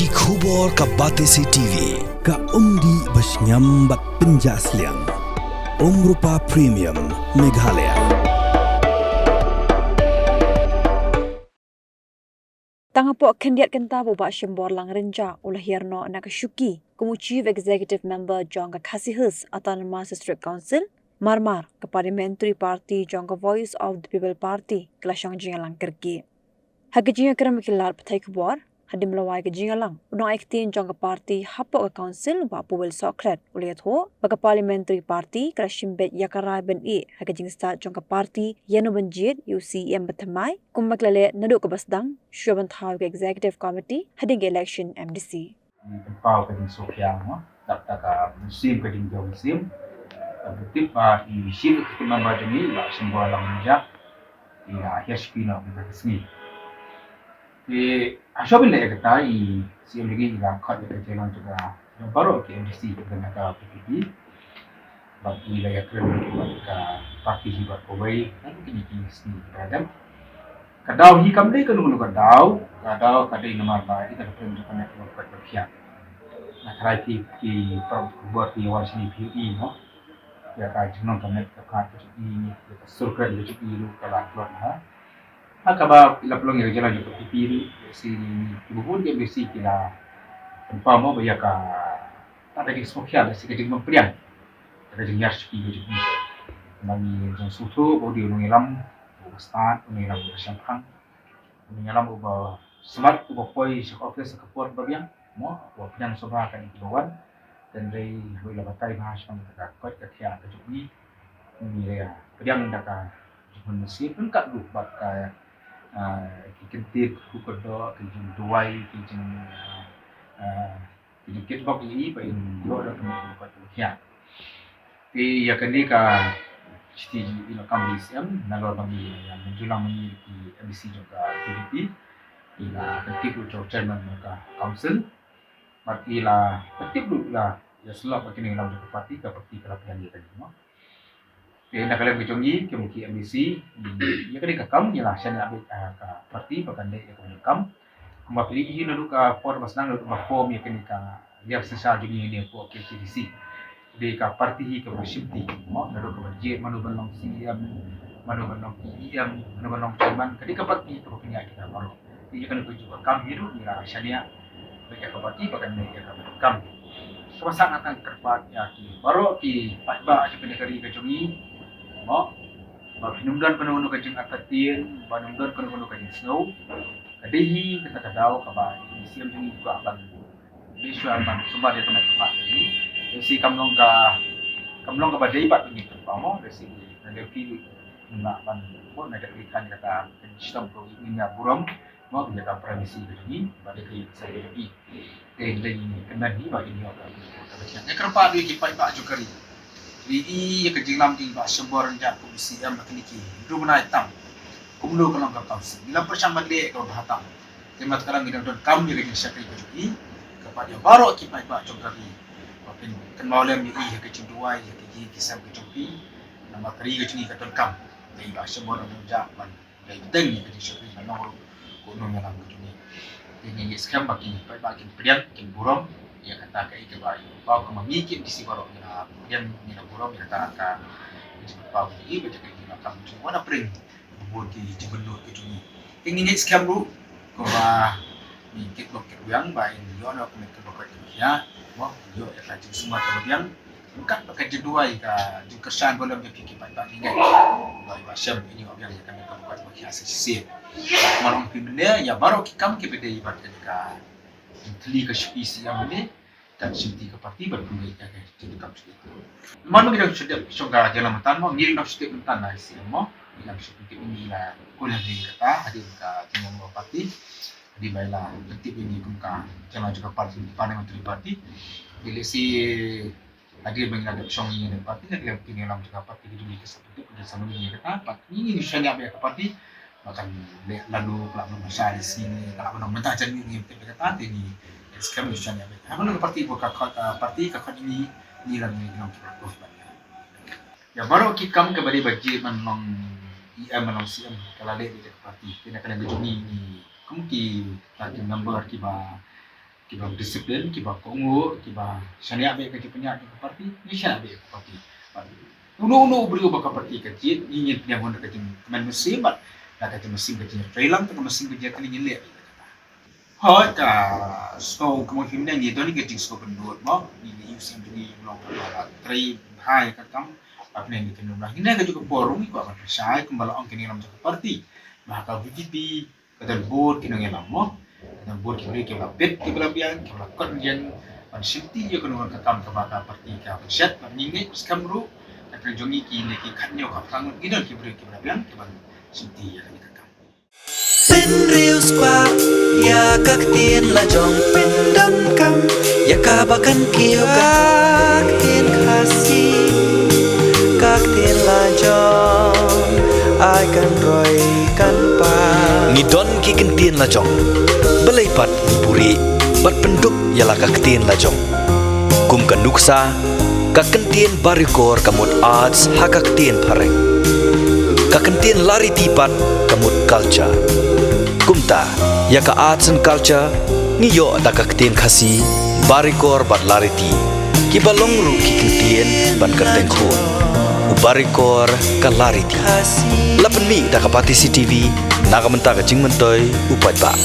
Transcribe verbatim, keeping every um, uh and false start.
Ki khubor ka Batesi T V, ka umdih ba shngiam bad pynjah sliang. Umrupa Premium, Meghalaya. Tang hapoh khyndiat kynta ba u Bah Shimbor Langrinjah u la hiar noh na ka shuki kum u Chief Executive Member jong ka Khasi Hills Autonomous District Council, marmar ka Parliamentary Party jong ka Voice of the People Party ka la shong jingïalang kyrkieh. Ha ka jingïakren bad ki lad pathai khubor hadien ba la wai ka jingïalang, u nongaiktien jong ka party hapoh ka Council, Bah Powell Sohkhlet, u la ïathuh ba ka Parliamentary Party ka la shim beit ïa ka rai ban ïeh ha ka jingstad jong ka party ïa no ban jied ïa u C E M bathymmai, kumba ki la leh naduh kaba sdang shuwa ban thaw ïa ka Executive Committee hadien ka election M D C. Ngi pynpaw ka jingsngewsih mo, dap da ka mynsiem ka jingjia mynsiem. Ka tip ba i Chief Executive Member jong ngi, Bah Shimbor Langrinjah, i la hiar shuki noh mynta ka sngi. Te hashwa ban leh ïa kata, i C E M jong ngi i la khot ïa ka jingïalang jong ka, jong baroh ki M D C jong ka P P P. Bad i la ïakren bad ka party hi bad kawei, ha kine ki sngi kiba la dep. Ka daw hi kam dei kano kano ka daw, ka daw ka dei namar ba ita ka Prime Minister ka met ka bor ka khiah. Nga tharai ki, ki paralok khubor ki wan shane phi ïohi mo. Ïa ka jinglong ka met ka khmat ka jong i, ïa ka sur kren ka jong i ruh ka la tlot ha. Ha kaba i la pynlong ïa ka jingïalang jong ka P P P ruh, ïa shi kiba bun ki M D C ki la pynpaw mo ba ïa ka, ta ka jingsngewsih ïa shi ka jingbym pdiang. Ka jingïar shuki ka jong i. Ngi sngewthuh ba u dei u nongïalam uba stad, u nongïalam uba shemphang, u nongïalam uba smat, uba poi sha ka office ha ka por ba biang, mo, uba pdiang sngewbha ïa kane kiba wan. Hynrei haba i la batai bha shaphang kata ka koit ka khiah ka jong i, ngi la pdiang da ka jingmut mynsiem ryngkat ruh bad ka, ah, ki kyntien kyrkhu kyrdoh, ki jingduwai, ki jing, ah, ah, ki jingkitbok ïa i ba in ïoh da ka jingkoit ka khiah. Te ïa kane ka shithi jong i la kam da i C E M, nalor ba ngi la ïa mynjur lang ma ngi ki M D C jong ka P P P, i la pyntip ruh jong u chairman jong ka council, bad i la pyntip ruh, i la ïa sylloh ba kine ki nongïalam jong ka party, ka party ka la pdiang ïa kane mo. Te na ka liang ka jong ngi kum ki M D C, ïa kane ka kam ngi la shaniah beit ha ka party ba kan leh ïa kane ka kam. Kumba phi ïohi naduh ka por ba sdang, naduh ba form ïa kane ka liang synshar jong ngi ne hapoh K H A D C, dei ka party hi kaba shimti mo, naduh kaba jied mano ban long C E M, mano ban long P E M, mano ban long chairman, ka dei ka party kaba pynïaid kita baroh. Te ïa kane ka juh ka kam hi ruh ngi la shaniah beit ïa ka party ba kan leh ïa kane ka kam. Kaba sah nga tang kyrpad ïa ki baroh ki paidbah jong kane ka ri ka jong ngi mo, ba phin ym don kano kano ka jingartatien, ba ym don kano kano ka jingsngew. Ka dei hi kata ka daw kaba i C E M jong ngi i kwah ban leit shuwa ban sumar ïa ka met ka phad ka jong ngi. Lehse kam long ka, kam long kaba dei pat ba ngi pynpaw mo, lehse na dei ki, na ban, mo, na dei ki khan kata ka shitom ka ngi ïa burom mo, ïa ka primacy ka jong ngi, ba dei ka ïa ka sa dei ki. Te dei kyndan hi ba in ïoh ka, ka, ka, ka, ka kyrpad ïa ki paidbah jong ka ri. Ri i ïa ka jinglam jong i Bah Shimbor Langrinjah kum u C E M ba kine ki hynriew bnai tam. Kumno ka long ka council. Ngi la pyrshang ban leh kaba bha tam. Te mat ka dang ngi dang donkam ïa ka jingshakri ka jong i. Kyrpad ïa baroh ki paidbah jong ka ri ba phin kynmaw lem ïa i ha ka jingduwai, ha ka jingïaseng ka jong phi. Namar ka ri ka jong ngi ka donkam ïa i Bah Shimbor Langrinjah ban dei bteng ïa ka jingshakri ka nongrim ko nongïalam ka jong ngi. Te ngi ngeit skhem ba ki paidbah kin pdiang, kin burom ïa kata kaei kaba i paw, kumba ngi ki M D C baroh ngi la pdiang, ngi la burom ïa kata ka jingpynpaw ka jong i, ba ïa ka jingïalap ka jong ngi wat la pyrshang bun ki jingmynnud ki jong ngi. Te ngi ngeit skhem ruh kumba ngi kitbok kitwiang ba in ïoh noh ka met kaba koit kaba khiah, mo, ïoh ïa ka jingsumar kaba biang. Ryngkat bad ka jingduwai, ka jingkyrshan ba lem ïa phi ki paidbah ngi ngeit ba i Bah Shem in ïoh biang ïa ka met kaba koit kaba khiah sa shisien. Kumba long phi mynne, ïa baroh ki kam kiba dei bad kane ka jingthylli ka shuki C E M mynne, kan shimti ka party ban pynleit ïa ka jingdonkam shuki. Mano ngi dang shu dep shong ka jingïalang mynta mo, ngi dang shu dep mynta na C E M mo, ngi dang shu dep, ngi la kul hadien kata, hadien ka jingïalang ka party, hadien ba i la pyntip ïa ngi kum ka jingïalang jong ka party, parliamentary party. Te lehse hadien ba ngi la dep shong ïa ka party, ngi la, ngi la ïalam jong ka party, ki jong ngi ki sa pyntip, ki sa mane ïa kata, bad ngi ngi shaniah beit ïa ka party. Ba kan leh lano, ka lah ban long sha ïa sngi ne, ka lah ban long mynta jan ngi ngi tip ïa kata, te ngi skhem ngi shaniah beit. Ha kano ka party ba ka khot, ah, party ka khot ïa ngi, ngi la ngi ngi nang ki party ban ïa. Ïa baroh ki kam kaba dei ba jied, ban long E M, ban long C M, ka la leh beit da ka party. Te na ka liang ka jong ngi, ngi kum ki, ah, ki member kiba, Kiba discipline, kiba kohnguh, kiba shaniah bad ka jingpynïaid ka party, ngi shaniah bad ka party. Bad uno uno u briew ba ka party ka jied, ngi ngin pynïaid da ka jingkmen mynsiem bad da ka jingmynsiem ka jingïatreilang, ka mynsiem ka jingïatreilang ngin leh. Hooid, ka sngew kumno hi mynne, ngi don ka jingsngew pyndut mo, ngi ngi ïoh sngewthuh ngi long ka trei bha ïa ka kam. Bad mynne ngi kynmaw ngi ne ka juk ka por ngi kwah ban pynshai kumba la ong kine lam jong ka party. Ba ka V P P ka don bun ki nongïalam mo. Ka don bun ki briew kiba la bit kiba la biang kiba la kot ïeng ban shimti ïa ka nongïalam ka kam kaba ka party ka pynshet. Bad ngi ngeit skhem ruh na pdeng jong ngi kine ki khatñiew khatphra ngut ngi don ki briew kiba la biang kiban shimti ïa kane ka kam. Pynriewspah ïa ka ktien la jong, pyndonkam ïa kaba kan kiew ka ktien Khasi, ka ktien la jong ai kan roi kan pa. Ngi don ki ktien la jong, balei pat ngi buhrieh bad pyndup ïa la ka ktien la jong. Kum ka nuksa, ka ktien Barikor ka mut arts ha ka ktien Phareng. Ka ktien Lariti pat ka mut culture. Kumta, ïa ka arts and culture ngi ïoh da ka ktien Khasi, Barikor bad Lariti, kiba long ruh ki ktien ban kyrteng khun. U Barikor, ka Lariti. La pynmih da ka Batesi TV na ka bynta ka jingmyntoi u paidbah.